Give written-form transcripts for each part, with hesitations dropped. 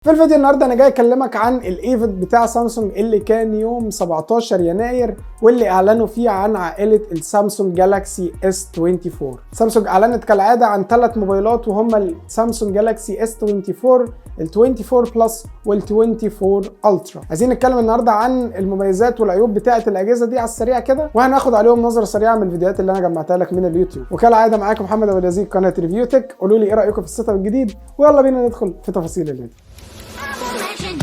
في الفيديو النهارده انا جاي اكلمك عن ال event بتاع سامسونج اللي كان يوم 17 يناير، واللي اعلنوا فيه عن عائلة السامسونج جالاكسي اس 24. سامسونج اعلنت كالعادة عن 3 موبايلات، وهم السامسونج جالاكسي اس 24، ال 24 Plus وال 24 Ultra. عايزين نتكلم النهارده عن المميزات والعيوب بتاعه الاجهزة دي على السريع كده، وهناخد عليهم نظره سريعة من الفيديوهات اللي انا جمعتها لك من اليوتيوب. وكالعادة معاكم محمد ابو اليزيد، قناة ريفيو تك. قولوا لي ايه رايكم في ال setup الجديد، ويلا بينا ندخل في تفاصيل الفيديو. I'm a legend.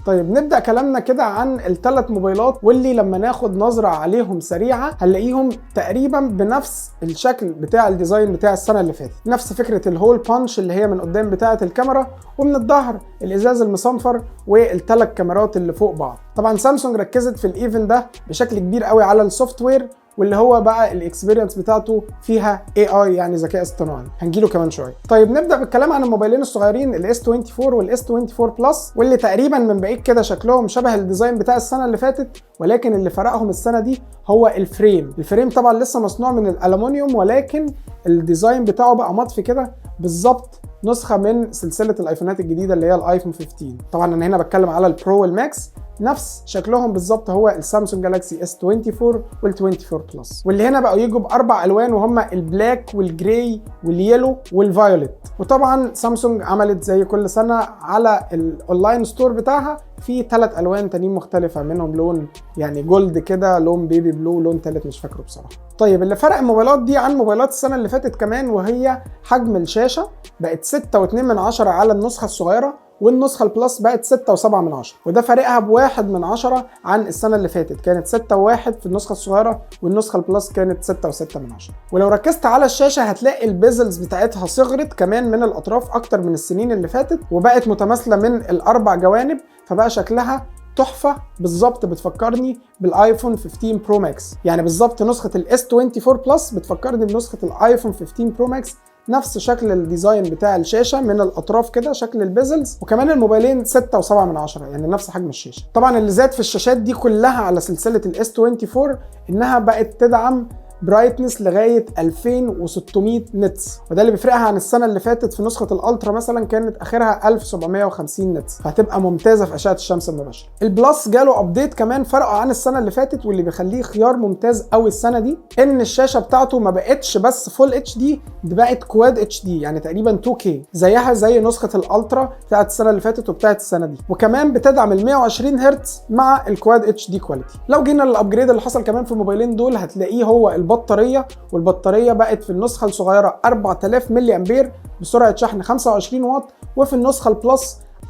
طيب نبدا كلامنا كده عن الثلاث موبايلات، واللي لما ناخد نظره عليهم سريعة هنلاقيهم تقريبا بنفس الشكل بتاع ال design بتاع السنة اللي فاتت، نفس فكرة ال hole punch اللي هي من قدام بتاعه الكاميرا، ومن الظهر الازاز المصنفر والثلاث كاميرات اللي فوق بعض. طبعا سامسونج ركزت في ال event ده بشكل كبير قوي على ال software، واللي هو بقى ال experience بتاعته فيها AI، يعني ذكاء اصطناعي، هنجيله كمان شوية. طيب نبدا بالكلام عن الموبايلين الصغيرين ال S 24 وال S 24 Plus، واللي تقريبا من بعيد كده شكلهم شبه ال design بتاع السنة اللي فاتت، ولكن اللي فرقهم السنة دي هو ال frame. ال frame طبعا لسه مصنوع من الالومنيوم، ولكن ال design بتاعه بقى مطفي كده، بالظبط نسخه من سلسلة الايفونات الجديدة اللي هي الايفون 15. طبعا انا هنا بتكلم على ال Pro وال Max، نفس شكلهم بالظبط هو السامسونج جالاكسي اس 24 وال 24 Plus، واللي هنا بقوا يجوا باربع الوان، وهم ال black وال gray وال yellow وال violet. وطبعا سامسونج عملت زي كل سنة على ال online store بتاعها في 3 الوان تانيين مختلفة، منهم لون يعني gold كده، لون baby blue، لون تالت مش فاكره بصراحة. طيب اللي فرق الموبايلات دي عن موبايلات السنة اللي فاتت كمان وهي حجم الشاشة، بقت 6.2 من 10 على النسخة الصغيره، والنسخة ال Plus بقت 6.7 من 10، وده فارقها ب1 من 10 عن السنة اللي فاتت، كانت 6.1 في النسخة الصغيرة والنسخة ال Plus كانت 6.6 من 10. ولو ركزت على الشاشة هتلاقي ال bezels بتاعتها صغرت كمان من الاطراف اكتر من السنين اللي فاتت، وبقت متماثلة من الاربع جوانب، فبقى شكلها تحفة. بالظبط بتفكرني بالايفون 15 Pro Max، يعني بالظبط نسخه ال S 24 Plus بتفكرني بنسخه الايفون 15 Pro Max، نفس شكل ال design بتاع الشاشة من الاطراف كده، شكل ال bezels. وكمان الموبايلين 6 و7 من 10، يعني نفس حجم الشاشة. طبعا اللي زاد في الشاشات دي كلها على سلسلة ال S 24 انها بقت تدعم brightness لغاية 2600 nits، وده اللي بيفرقها عن السنة اللي فاتت. في نسخه ال Ultra مثلا كانت اخرها 1750 nits، فهتبقى ممتازة في اشعه الشمس المباشرة. ال Plus جاله update كمان فرقه عن السنة اللي فاتت، واللي بيخليه خيار ممتاز قوي السنة دي، ان الشاشة بتاعته ما بقتش بس full HD، دي بقت quad HD، يعني تقريبا 2K، زيها زي نسخه ال Ultra بتاعت السنة اللي فاتت وبتاعت السنة دي، وكمان بتدعم ال 120 هرتز مع ال quad HD quality. لو جينا لل upgrade اللي حصل كمان في الموبايلين دول هتلاقيه هو البطاريه، والبطاريه بقت في النسخة الصغيرة 4000 ملي امبير بسرعة شحن 25 واط، وفي النسخة ال Plus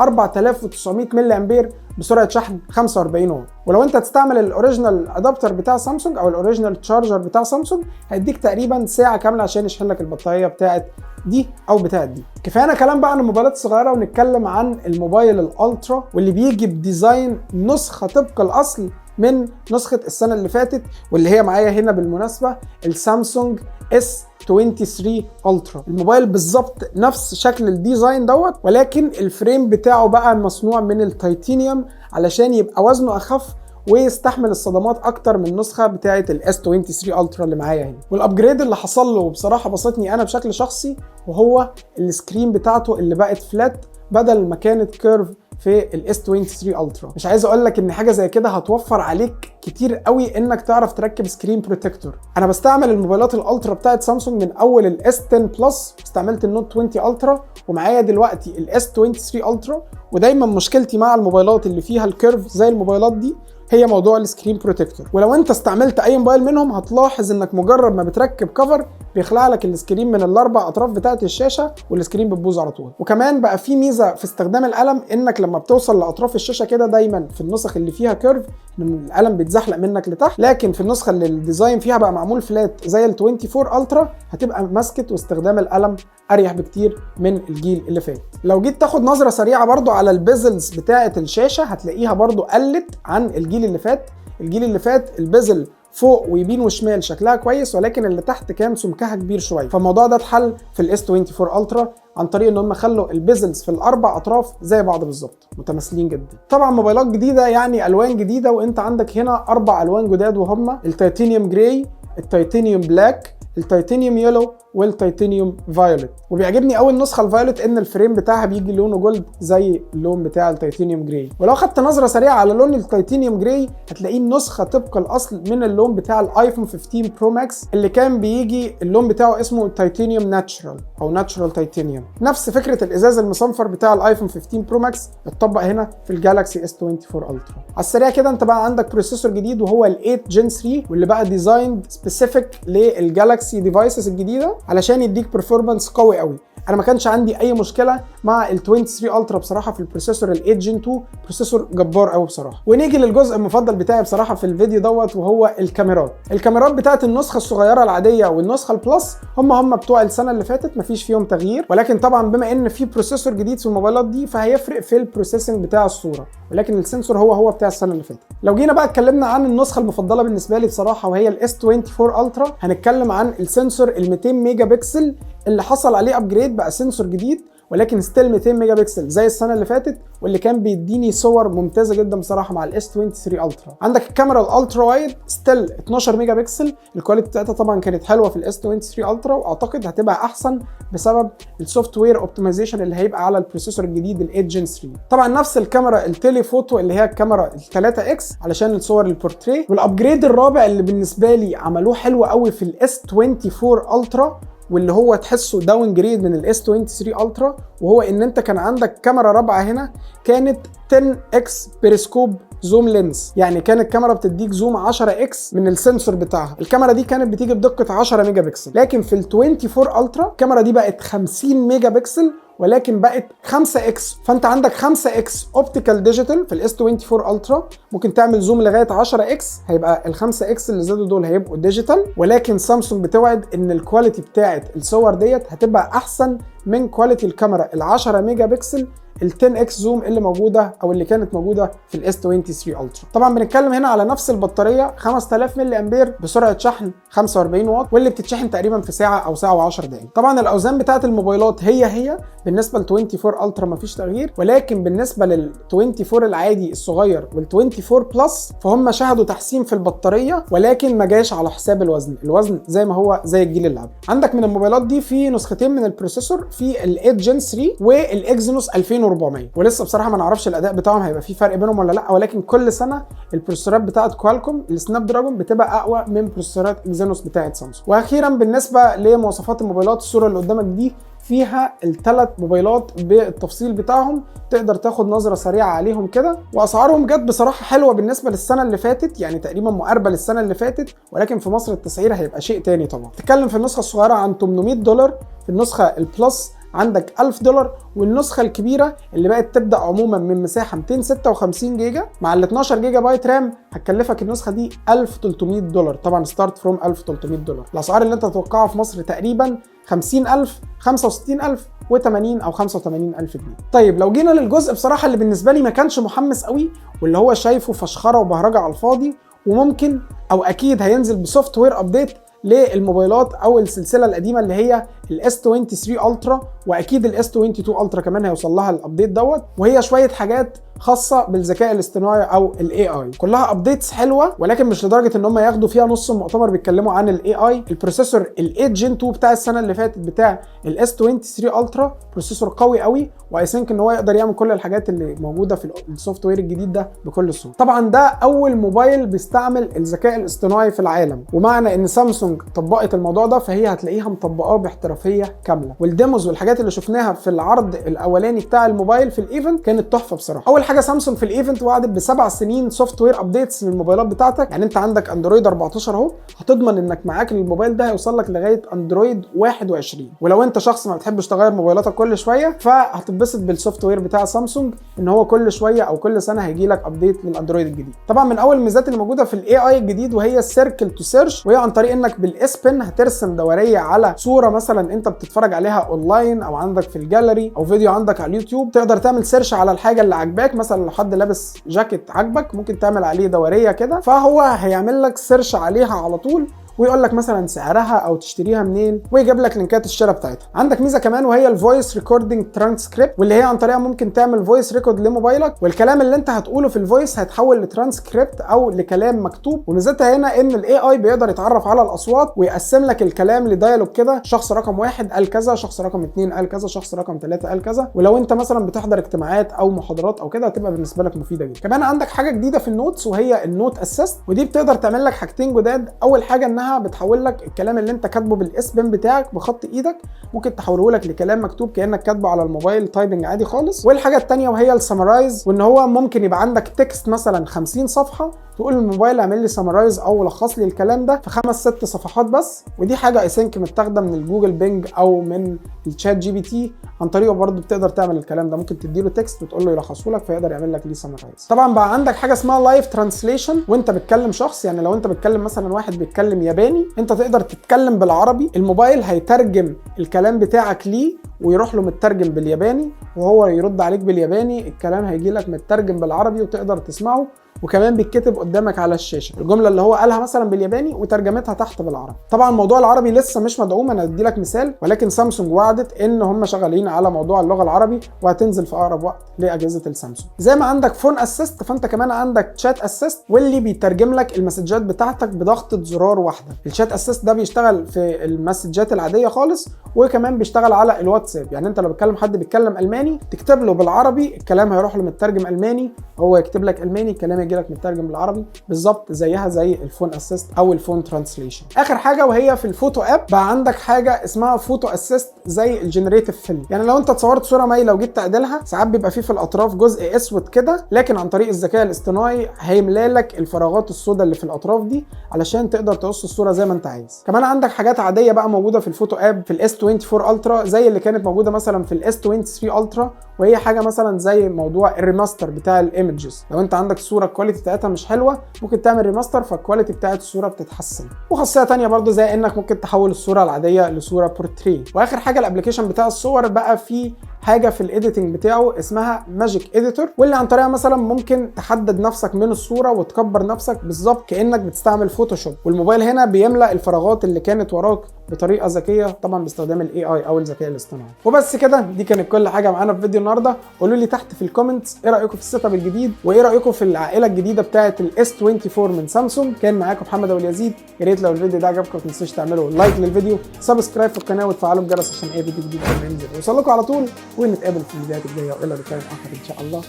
4900 ملي امبير بسرعة شحن 45 واط. ولو انت تستعمل ال original adapter بتاع سامسونج او ال original charger بتاع سامسونج هيديك تقريبا ساعة كاملة عشان يشحن لك البطارية بتاعت دي او بتاعت دي. كفاية كلام بقى عن الموبايلات الصغيره، ونتكلم عن الموبايل ال Ultra، واللي بيجي ب design نسخه طبق الاصل من نسخه السنة اللي فاتت، واللي هي معايا هنا بالمناسبة السامسونج S 23 Ultra. الموبايل بالظبط نفس شكل ال design دوت، ولكن ال frame بتاعه بقى مصنوع من التيتانيوم علشان يبقى وزنه اخف ويستحمل الصدمات اكتر من النسخة بتاعه ال S 23 Ultra اللي معايا هنا. وال upgrade اللي حصل له وبصراحة بسطني انا بشكل شخصي وهو ال screen بتاعته اللي بقت flat بدل ما كانت curve في ال S 23 Ultra. مش عايز اقول لك ان حاجة زي كده هتوفر عليك كتير قوي انك تعرف تركب screen protector. انا بستعمل الموبايلات ال Ultra بتاعت سامسونج من اول ال S 10 Plus، استعملت ال Note 20 Ultra، ومعايا دلوقتي ال S 23 Ultra، ودايما مشكلتي مع الموبايلات اللي فيها ال curve زي الموبايلات دي هي موضوع ال screen protector. ولو انت استعملت اي موبايل منهم هتلاحظ انك مجرد ما بتركب cover بيخلع لك ال screen من الاربع اطراف بتاعه الشاشة وال screen بتبوظ على طول. وكمان بقى في ميزة في استخدام القلم، انك لما بتوصل لاطراف الشاشة كده دايما في النسخ اللي فيها curve ان القلم بيتزحلق منك لتحت، لكن في النسخة اللي ال design فيها بقى معمول flat زي ال 24 Ultra هتبقى ماسكه واستخدام القلم اريح بكتير من الجيل اللي فات. لو جيت تاخد نظره سريعة برضو على ال bezels بتاعه الشاشة هتلاقيها برضو قلت عن الجيل اللي فات. الجيل اللي فات ال bezel فوق ويمين وشمال شكلها كويس، ولكن اللي تحت كان سمكها كبير شويه، فالموضوع ده اتحل في ال S 24 Ultra عن طريق ان هم خلوا ال bezels في الاربع اطراف زي بعض بالظبط، متماثلين جدا. طبعا موبايلات جديدة يعني الوان جديده، وانت عندك هنا اربع الوان جداد وهم ال titanium gray، ال titanium black، ال titanium yellow، وال titanium violet. وبيعجبني قوي النسخة ال violet ان ال frame بتاعها بيجي لونه gold زي اللون بتاع ال titanium gray. ولو خدت نظره سريعة على لون ال titanium gray هتلاقيه نسخه طبق الاصل من اللون بتاع ال iPhone 15 Pro Max اللي كان بيجي اللون بتاعه اسمه titanium natural او natural titanium. نفس فكرة الازاز المصنفر بتاع ال iPhone 15 Pro Max اتطبق هنا في ال Galaxy S24 Ultra. على السريع كده، انت بقى عندك processor جديد وهو ال 8 Gen 3، واللي بقى designed specific لل Galaxy devices الجديدة علشان يديك performance قوي قوي. انا ما كانش عندي اي مشكلة مع ال 23 Ultra بصراحة في ال processor ال 8 Gen 2، processor جبار قوي بصراحه. ونيجي للجزء المفضل بتاعي بصراحة في الفيديو دوت، وهو الكاميرات. الكاميرات بتاعت النسخة الصغيرة العادية والنسخة ال Plus هم هم بتوع السنة اللي فاتت، مفيش فيهم تغيير. ولكن طبعا بما ان في processor جديد في الموبايلات دي فهيفرق في ال processing بتاع الصوره، ولكن ال sensor هو هو بتاع السنة اللي فاتت. لو جينا بقى اتكلمنا عن النسخة المفضلة بالنسبة لي بصراحة وهي ال S24 Ultra، هنتكلم عن ال sensor ال 200 ميجا بكسل اللي حصل عليه upgrade، بقى sensor جديد ولكن still 200 ميجا بكسل زي السنة اللي فاتت، واللي كان بيديني صور ممتازة جدا بصراحة مع ال S23 Ultra. عندك الكاميرا ال ultra wide still 12 ميجا بكسل، ال quality بتاعتها طبعا كانت حلوة في ال S23 Ultra، واعتقد هتبقى احسن بسبب ال software optimization اللي هيبقى على ال processor الجديد ال 8 Gen 3. طبعا نفس الكاميرا ال telephoto اللي هي الكاميرا ال 3 X علشان الصور ال portrait. وال upgrade الرابع اللي بالنسبة لي عملوه حلو قوي في ال S24 Ultra، واللي هو تحسه downgrade من ال S23 Ultra، وهو ان انت كان عندك كاميرا رابعه هنا كانت 10 X periscope zoom lens، يعني كانت الكاميرا بتديك zoom 10 X من ال sensor بتاعها. الكاميرا دي كانت بتيجي بدقة 10 ميجا بكسل، لكن في ال 24 Ultra الكاميرا دي بقت 50 ميجا بكسل ولكن بقت 5 X. فانت عندك 5 X optical digital في ال S24 Ultra، ممكن تعمل zoom لغاية 10 X، هيبقى ال 5 X اللي زادوا دول هيبقوا digital. ولكن سامسونج بتوعد ان ال quality بتاعه الصور ديت هتبقى احسن من quality الكاميرا ال 10 ميجا بكسل ال 10 X zoom اللي موجودة او اللي كانت موجودة في ال S23 Ultra. طبعا بنتكلم هنا على نفس البطارية 5000 ملي امبير بسرعة شحن 45 واط، واللي بتتشحن تقريبا في ساعة او ساعة و10 دقائق. طبعا الاوزان بتاعه الموبايلات هي هي، بالنسبة ل 24 Ultra مفيش تغيير، ولكن بالنسبة لل 24 العادي الصغير وال 24 Plus فهم شهدوا تحسين في البطاريه، ولكن ما جاش على حساب الوزن، الوزن زي ما هو زي الجيل اللي قبل. عندك من الموبايلات دي في نسختين من ال processor، في ال 8 Gen 3 وال Exynos 2400، ولسه بصراحة ما نعرفش الاداء بتاعهم هيبقى في فرق بينهم ولا لا، ولكن كل سنة ال processorات بتاعه Qualcomm ال Snapdragon بتبقى اقوى من processorات Exynos بتاعه سامسونج. واخيرا بالنسبة لمواصفات الموبايلات، الصورة اللي قدامك دي فيها الثلاث موبايلات بالتفصيل بتاعهم، تقدر تاخد نظره سريعة عليهم كده. واسعارهم جت بصراحة حلوة بالنسبة للسنة اللي فاتت، يعني تقريبا مقاربة للسنة اللي فاتت، ولكن في مصر التسعير هيبقى شيء تاني. طبعا تتكلم في النسخة الصغيرة عن 800 دولار، في النسخة ال Plus عندك 1000 دولار، والنسخة الكبيرة اللي بقت تبدا عموما من مساحة 256 جيجا مع ال 12 جيجا بايت RAM هتكلفك النسخة دي 1300 دولار. طبعا start from 1300 دولار. الاسعار اللي انت تتوقعها في مصر تقريبا 50000، 65000، و80 او 85000 جنيه. طيب، لو جينا للجزء بصراحة اللي بالنسبة لي ما كانش محمس قوي، واللي هو شايفه فشخره وبهرجه على الفاضي، وممكن او اكيد هينزل ب software update للموبايلات او السلسلة القديمة اللي هي ال S23 Ultra، واكيد ال S22 Ultra كمان هيوصل لها ال update دوت، وهي شوية حاجات خاصة بالذكاء الاصطناعي او ال AI. كلها updates حلوه، ولكن مش لدرجة ان هم ياخدوا فيها نص المؤتمر بيتكلموا عن ال AI. ال processor ال 8 Gen 2 بتاع السنة اللي فاتت بتاع ال S23 Ultra processor قوي قوي، و I think ان هو يقدر يعمل كل الحاجات اللي موجودة في ال software الجديد ده بكل سهوله. طبعا ده اول موبايل بيستعمل الذكاء الاصطناعي في العالم، ومعنى ان سامسونج طبقت الموضوع ده فهي هتلاقيها مطبقاه باحترافيه كامله. وال demos والحاجات اللي شفناها في العرض الاولاني بتاع الموبايل في ال event كانت تحفة بصراحه. اول حاجه، سامسونج في ال event وعدت ب7 سنين software updates للموبايلات بتاعتك، يعني انت عندك اندرويد 14 اهو، هتضمن انك معاك الموبايل ده هيوصل لك لغاية اندرويد 21. ولو انت شخص ما بتحبش تغير موبايلاتك كل شوية فهتتبسط بال software بتاع سامسونج ان هو كل شوية او كل سنة هيجي لك update للاندرويد الجديد. طبعا من اول الميزات اللي موجودة في ال AI الجديد وهي ال circle to search، وهي عن طريق انك بال S Pen هترسم دورية على صوره مثلا انت بتتفرج عليها اونلاين او عندك في الجاليري او فيديو عندك على اليوتيوب، تقدر تعمل search على الحاجة اللي عاجباك. مثلا لو حد لابس جاكيت عاجبك ممكن تعمل عليه دورية كده، فهو هيعمل لك search عليها على طول. ويقول لك مثلا سعرها او تشتريها منين، ويجيب لك لينكات الشراء بتاعتها. عندك ميزة كمان وهي الفويس ريكوردنج ترانسكريبت، واللي هي عن طريقها ممكن تعمل voice record لموبايلك، والكلام اللي انت هتقوله في ال voice هيتحول لترانسكريبت او لكلام مكتوب. وميزتها هنا ان ال AI بيقدر يتعرف على الاصوات ويقسم لك الكلام ل dialogue كده، شخص رقم 1 قال كذا، شخص رقم 2 قال كذا، شخص رقم 3 قال كذا. ولو انت مثلا بتحضر اجتماعات او محاضرات او كده هتبقى بالنسبة لك مفيدة جدا. كمان عندك حاجة جديدة في ال notes وهي ال note assist، ودي بتقدر تعمل لك حاجتين جداد. اول حاجة انها بتحول لك الكلام اللي انت كاتبه بال S Pen بتاعك بخط ايدك، ممكن تحوله لك لكلام مكتوب كانك كاتبه على الموبايل typing عادي خالص. والحاجة الثانية وهي ال summarize، وان هو ممكن يبقى عندك text مثلا 50 صفحة تقول للموبايل اعمل لي summarize او لخص لي الكلام ده في 5 6 صفحات بس. ودي حاجة I think متاخده من ال Google Bing او من ال ChatGPT، عن طريقه برضه بتقدر تعمل الكلام ده، ممكن تديله text وتقول له يلخصه لك فيقدر يعمل لك ليه summarize. طبعا بقى عندك حاجة اسمها live translation وانت بتكلم شخص، يعني لو انت بتكلم مثلا واحد بيتكلم ياباني انت تقدر تتكلم بالعربي، الموبايل هيترجم الكلام بتاعك ليه ويروح له مترجم بالياباني، وهو يرد عليك بالياباني، الكلام هيجي لك مترجم بالعربي وتقدر تسمعه، وكمان بيتكتب قدامك على الشاشة الجملة اللي هو قالها مثلا بالياباني وترجمتها تحت بالعربي. طبعا موضوع العربي لسه مش مدعوم، انا ادي لك مثال، ولكن سامسونج وعدت ان هم شغالين على موضوع اللغة العربي وهتنزل في اقرب وقت لاجهزة السامسونج. زي ما عندك phone assist فانت كمان عندك chat assist، واللي بيترجم لك المسجات بتاعتك بضغطه زرار واحدة. ال chat assist ده بيشتغل في المسجات العادية خالص، وكمان بيشتغل على الواتساب. يعني انت لو بتكلم حد بيتكلم الماني تكتب له بالعربي الكلام هيروح له مترجم الماني، هو يكتب لك الماني الكلام يجي لك مترجم بالعربي، بالظبط زيها زي ال phone assist او ال phone translation. اخر حاجة وهي في ال photo app، بقى عندك حاجة اسمها photo assist زي ال generative fill. يعني لو انت اتصورت صوره مايلة وجيت تعدلها ساعات بيبقى فيه في الاطراف جزء اسود كده، لكن عن طريق الذكاء الاصطناعي هيملى لك الفراغات السوداء اللي في الاطراف دي علشان تقدر تقص الصورة زي ما انت عايز. كمان عندك حاجات عادية بقى موجودة في ال photo app في ال S24 Ultra زي اللي كانت موجودة مثلا في ال S23 Ultra، وهي حاجة مثلا زي موضوع ال remaster بتاع ال images. لو انت عندك صوره ال quality بتاعتها مش حلوة ممكن تعمل remaster فال quality بتاعت الصورة بتتحسن. وخاصيه تانية برضو زي انك ممكن تحول الصورة العادية لصورة بورتريه. واخر حاجة ال application بتاع الصور بقى فيه حاجة في ال editing بتاعه اسمها magic editor، واللي عن طريقها مثلا ممكن تحدد نفسك من الصورة وتكبر نفسك بالظبط كانك بتستعمل Photoshop، والموبايل هنا بيملأ الفراغات اللي كانت وراك بطريقة ذكية طبعا باستخدام ال AI او الذكاء الاصطناعي. وبس كده، دي كانت كل حاجة معانا في فيديو النهارده. قولوا لي تحت في ال comments ايه رايكم في ال setup الجديد، وايه رايكم في العائلة الجديدة بتاعه ال S24 من سامسونج. كان معاكم محمد ابو اليزيد، يا ريت لو الفيديو ده عجبكم ما تنسوش تعملوا like للفيديو، subscribe في القناة، وتفعلوا الجرس عشان اي فيديو جديد لما ينزل يوصل لكم على طول. ونتقابل في الفيديوهات الجاية، والى لقاء اخر ان شاء الله.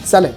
سلام.